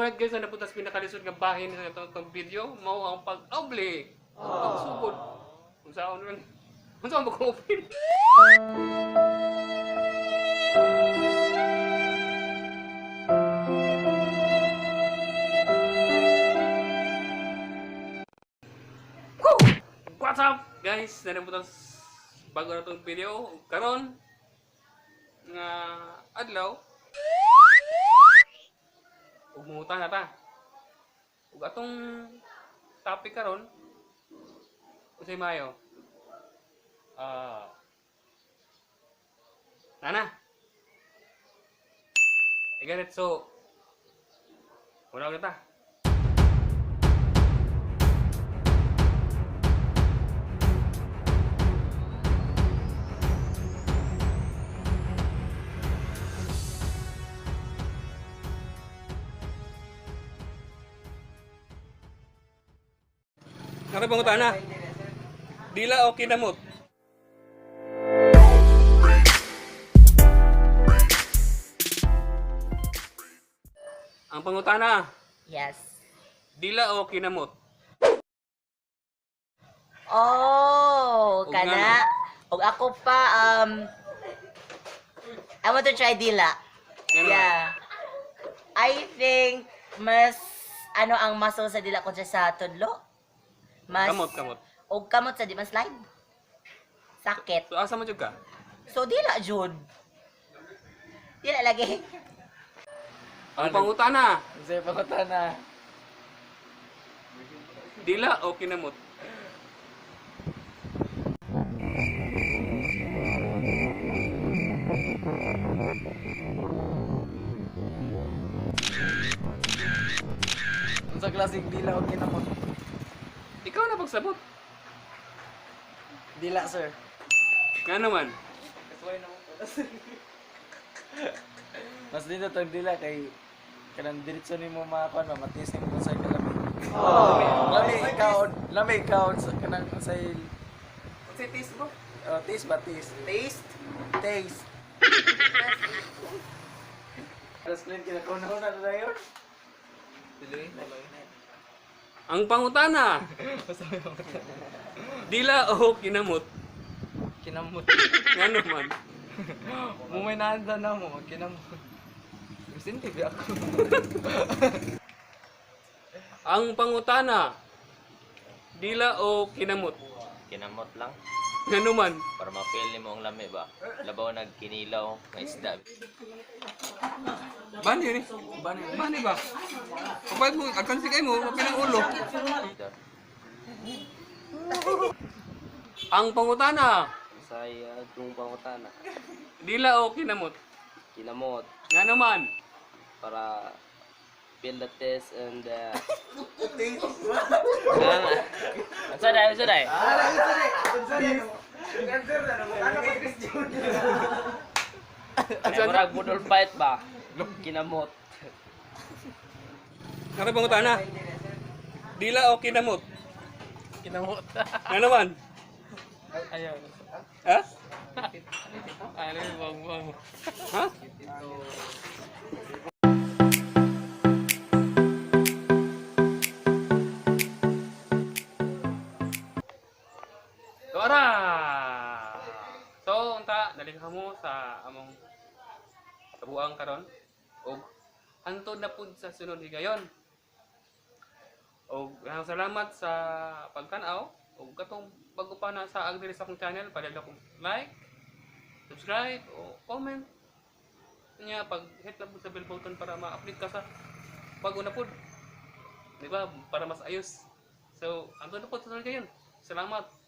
Alright guys, na napunta sa pinakalisod nga bahin sa itong video, mao ang pag-obli. Pagsugod. Kung saan lang. Kung saan mag-open. Woo! What's up guys? Na napunta sa bago na itong video. Karon nga adlaw ug mangutan na ta. Ug atong topic karon unsay maayo? Ah. Nana. I get it. So, wala kita. Nakapangutan na. Dila o kinamot? Ang pangutana, Yes. dila o kinamot? Oh, Og kana. Og ako pa I want to try dila. Ngano? Yeah. I think mas ano ang muscle sa dila kontra sa tudlo? Mas Kamot, kamot. Og kamot sa di mas slide. Sakit. So asa man jud ka? So dila jud. Dila lagi. Ang pangutana, Unsay pangutana? dila o kinamot? Unsa klaseng dila og kinamot? Ikaw na pagsabot. Dila, sir. Nga naman. Mas dito tong dila kay kanang diretso nimo makakuan ba matis nimo kung sa'y kalami. Lami kaon, lami kaon sa kanang say Unsay taste mo? Oh, taste ba taste? Taste. Taste. Alas clean kinakunaw na na yun. Ang pangutana, dila o kinamot? Kinamot. Nga naman. Mumay naanda na mo, kinamot. Vicente, bi ako. Ang pangutana, dila o kinamot? Kinamot lang Nga naman. para ma-feel nimo ang lami ba. Labaw nagkinilaw nga isda. Bani ni. Bani. Bani ba? Kapag mo, agkansi kayo mo, mapinang ulo. Ang pangutana, Saya itong pangutana. dila o kinamot? Kinamot Nga naman. para feel the taste and Unsa dai, unsa dai? Ay, murag budol fight ba? Kinamot. Nga pangutana. Dila o kinamot? Kinamot. Nga naman. Ayaw. Ha? Ano yung bang Ha? So, ara! So, unta, nalikha mo sa among kabuang karon og hantod na pud sa sunod higayon. Og daghang salamat sa pagtan-aw og katong bago pa na sa diri sa akong channel, padala kong like, subscribe o comment niya, pag hit lang po sa bell button para ma-update ka sa bago na po. Di ba? Para mas ayos. So, andun na po sa sunod ngayon. Salamat.